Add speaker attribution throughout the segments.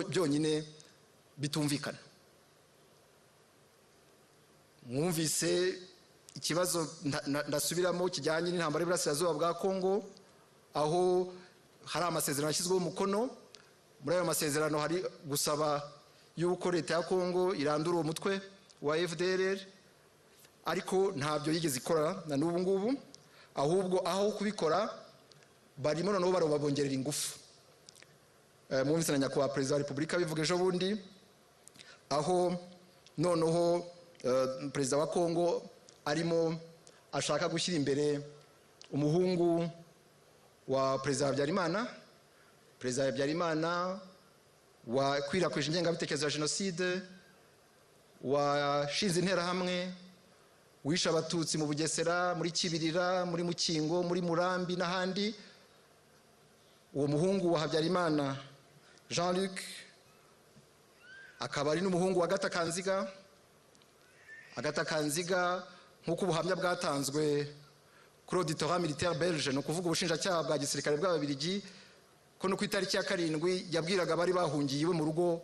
Speaker 1: byonyine bitumvikana. Mwumvise ikibazo ndasubiramo kijyanye n'intambara y'Iburasirazuba bwa Kongo, aho hari amasezerano yashyizweho umukono. Muri ayo masezerano hari gusaba yuko leta ya Kongo irandura uwo mutwe wa FDLR, ariko ntabyo yigeze ikora na n'ubu ngubu. Ahubwo aho kubikora barimo noneho barabongerera ingufu. Mwumvise na nyakubahwa Perezida wa Repubulika bivuga ejo bundi, aho noneho Perezida wa Kongo arimo ashaka gushyira imbere umuhungu wa Perezida Habyarimana, Perezida Habyarimana wakwirakwije ingengabitekerezo ya jenoside, washinze Interahamwe, wishe Abatutsi mu Bugesera, muri Kibirira, muri Mukingo, muri Murambi n'ahandi. Uwo muhungu wa Habyarimana Jean Luc akaba ari n'umuhungu wa Agatha Kanziga. Agatha Kanziga, nk'uko ubuhamya bwatanzwe kuri auditorat militaire belge, ni ukuvuga ubushinjacyaha bwa gisirikare bw'Ababiligi, ko no ku itariki ya 7 yabwiraga abari bahungiye iwe mu rugo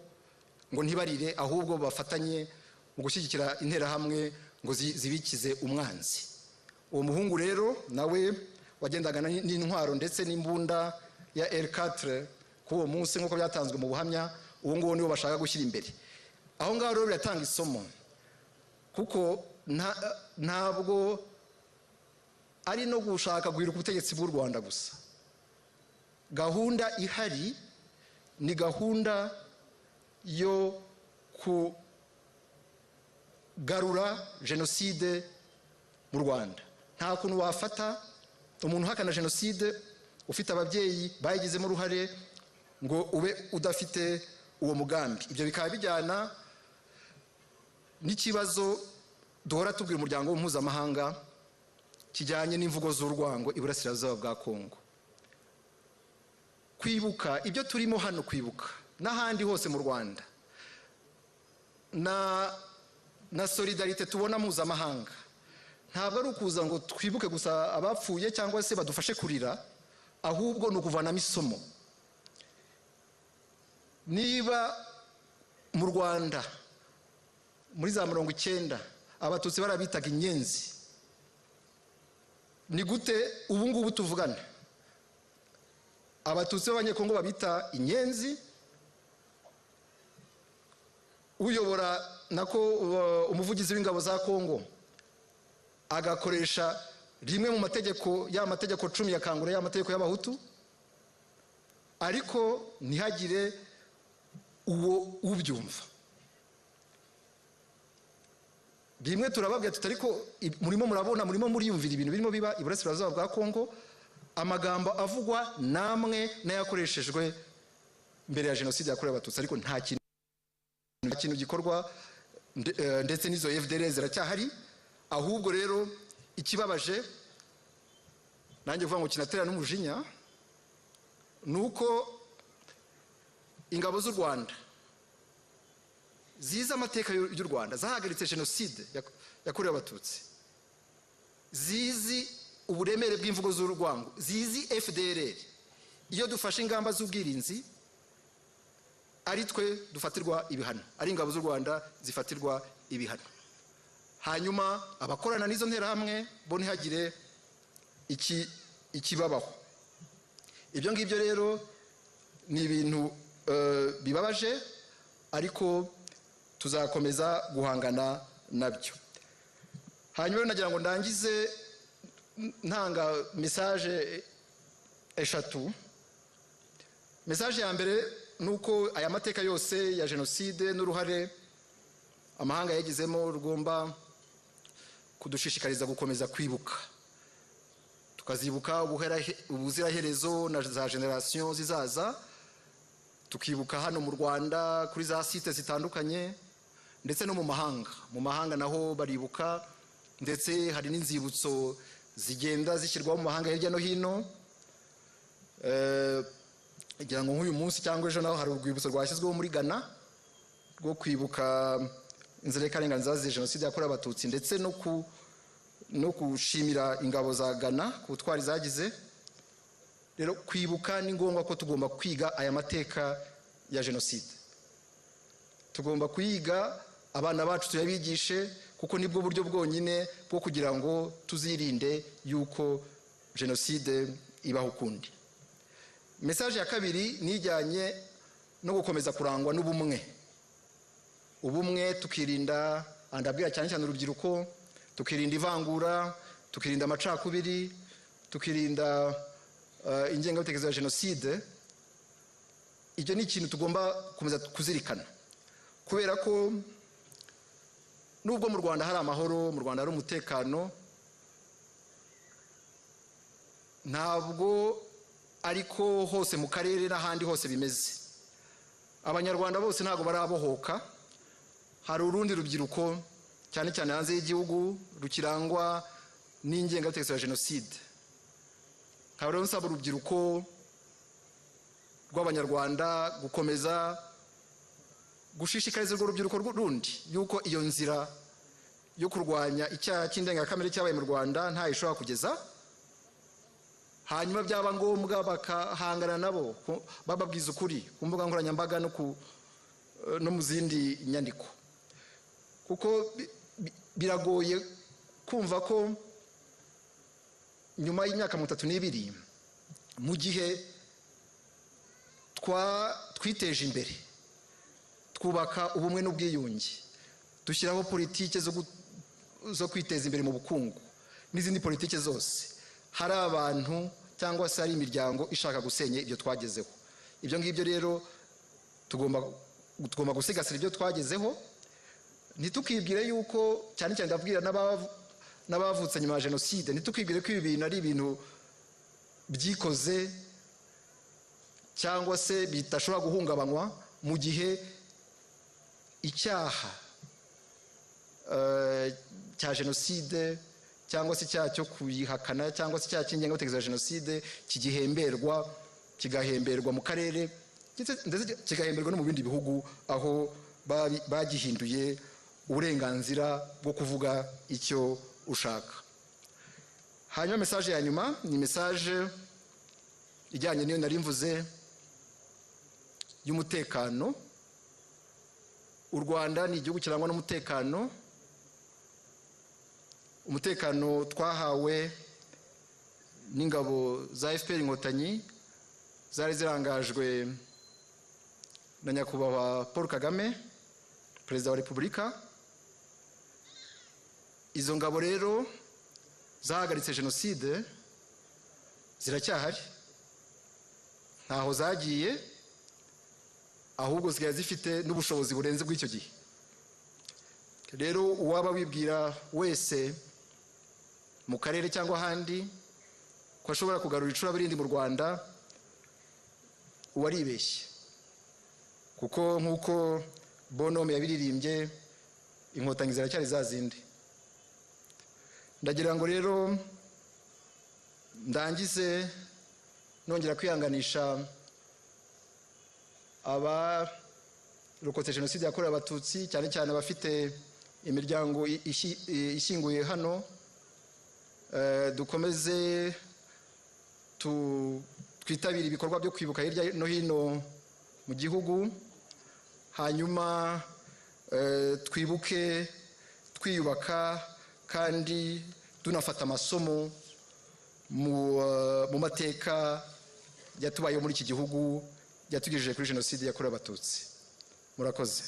Speaker 1: ngo ntibarire, ahubwo bafatanye mu gushyigikira Interahamwe ngo zibikize umwanzi. Uwo muhungu rero nawe wagendaga n'intwaro ndetse n'imbunda ya L4 kuri uwo munsi, nk'uko byatanzwe mu buhamya, uwo nguwo niwo bashaka gushyira imbere. Aho ngaho rero biratanga isomo, kuko ntabwo ari no gushaka guhirika ubutegetsi bw'u Rwanda gusa. Gahunda ihari ni gahunda yo kugarura jenoside mu Rwanda. Nta kuntu wafata umuntu uhakana jenoside, ufite ababyeyi bayigizemo uruhare, ngo ube udafite uwo mugambi. Ibyo bikaba bijyana n'ikibazo duhora tubwira umuryango mpuzamahanga kijyanye n'imvugo z'urwango iburasirazuba bwa Kongo. Kwibuka ibyo turimo hano, kwibuka n'ahandi hose mu Rwanda, na solidarité tubona mpuzamahanga, ntabwo ari ukuza ngo twibuke gusa abapfuye cyangwa se badufashe kurira, ahubwo ni ukuvanamo isomo. Niba mu Rwanda muri za 90 Abatutsi barabitaga inyenzi, ni gute ubu ngubu tuvugana Abatutsi b'Abanyekongo babita inyenzi? Uyobora nako umuvugizi w'ingabo za Kongo agakoresha rimwe mu mategeko, ya mategeko 10 ya Kangura, ya mategeko y'Abahutu, ariko ntihagire uwo ubyumva. Rimwe turababwira tuti: "Ariko murimo murabona, murimo muriyumvira ibintu birimo biba iburasirazuba bwa Kongo, amagambo avugwa namwe n'ayakoreshejwe mbere ya jenoside yakorewe Abatutsi, ariko nta kintu gikorwa, ndetse n'izo FDLR ziracyahari." Ahubwo rero ikibabaje nanjye kuvuga ngo kinatera n'umujinya ni uko ingabo z'u Rwanda zizi amateka y'u Rwanda, zahagaritse jenoside yakorewe Abatutsi, zizi uburemere bw'imvugo z'urwango, zizi FDLR, iyo dufashe ingamba z'ubwirinzi ari twe dufatirwa ibihano, ari ingabo z'u Rwanda zifatirwa ibihano, hanyuma abakorana n'izo nterahamwe bo ntihagire ikibabaho. Ibyo ngibyo rero ni ibintu bibabaje, ariko tuzakomeza guhangana nabyo. Hanyuma rero nagira ngo ndangize ntanga message eshatu. Message ya mbere ni uko aya mateka yose ya jenoside n'uruhare amahanga yagizemo rugomba kudushishikariza gukomeza kwibuka, tukazibuka ubuziraherezo na za générations zizaza, tukibuka hano mu Rwanda kuri za sites zitandukanye, ndetse no mu mahanga. Mu mahanga naho baribuka, ndetse hari n'inzibutso zigenda zishyirwaho mu mahanga hirya no hino. Ngira ngo nk'uyu munsi cyangwa ejo naho hari urwibutso rwashyizweho muri Ghana rwo kwibuka inzirakarengane zazize jenoside yakorewe Abatutsi, ndetse no gushimira ingabo za Ghana ku butwari zagize. Rero kwibuka ni ngombwa, ko tugomba kwiga aya mateka ya jenoside. Tugomba kuyiga, abana bacu tuyabigishe, kuko nibwo buryo bwonyine bwo kugira ngo tuzirinde yuko jenoside ibaho ukundi. Message ya kabiri nijyanye no gukomeza kurangwa n'ubumwe. Ubumwe, tukirinda, ndabwira cyane cyane urubyiruko, tukirinda ivangura, tukirinda amacakubiri, tukirinda ingengabitekerezo ya jenoside. Ibyo ni ikintu tugomba gukomeza kuzirikana, kubera ko nubwo mu Rwanda hari amahoro, mu Rwanda hari umutekano, ntabwo ariko hose mu karere n'ahandi hose bimeze. Abanyarwanda bose ntabwo barabohoka. Hari urundi rubyiruko, cyane cyane hanze y'igihugu, rukirangwa n'ingengabitekerezo ya jenoside. Nkaba rero nsaba urubyiruko rw'Abanyarwanda gukomeza gushishikariza urwo rubyiruko rundi yuko iyo nzira yo kurwanya icyaha cy'indengakamere cyabaye mu Rwanda ntayo ishobora kugeza, hanyuma byaba ngombwa bakahangana nabo, bababwiza ukuri ku mbuga nkoranyambaga no mu zindi nyandiko, kuko biragoye kumva ko nyuma y'imyaka 32, mu gihe twiteje imbere, twubaka ubumwe n'ubwiyunge, dushyiraho politike zo kwiteza imbere mu bukungu n'izindi politike zose, hari abantu cyangwa se hari imiryango ishaka gusenya ibyo twagezeho. Ibyo ngibyo rero tugomba gusigasira ibyo twagezeho, ntitukibwire yuko, cyane cyane ndabwira n'abavutse nyuma ya jenoside, ntitukibwire ko ibi bintu ari ibintu byikoze cyangwa se bidashobora guhungabanywa mu gihe icyaha cya jenoside cyangwa se icyaha cyo kuyihakana cyangwa se icyaha cy'ingengabitekerezo ya jenoside kigihemberwa, kigahemberwa mu karere, ndetse kigahemberwa no mu bindi bihugu aho bagihinduye uburenganzira bwo kuvuga icyo ushaka. Hanyuma message ya nyuma ni message ijyanye n'iyo nari mvuze y'umutekano. U Rwanda ni igihugu kirangwa n'umutekano, umutekano twahawe n'ingabo za FPR Inkotanyi zari zirangajwe na Nyakubahwa Paul Kagame, Perezida wa Repubulika. Izo ngabo rero zahagaritse jenoside, ziracyahari, ntaho zagiye, ahubwo zikaba zifite n'ubushobozi burenze bw'icyo gihe. Rero uwaba wibwira wese mu karere cyangwa ahandi ko ashobora kugarura icuraburindi mu Rwanda, uwaribeshye, kuko nk'uko Bonhomme yabiririmbye, Inkotanyi ziracyari za zindi. Ndagira ngo rero ndangize nongera kwihanganisha abarokotse jenoside yakorewe Abatutsi, cyane cyane abafite imiryango ishyinguye hano. Dukomeze twitabire ibikorwa byo kwibuka hirya no hino mu gihugu, hanyuma twibuke twiyubaka kandi tunafata amasomo mu mateka yatubayeho muri iki gihugu yatugejeje kuri jenoside yakorewe Abatutsi. Murakoze.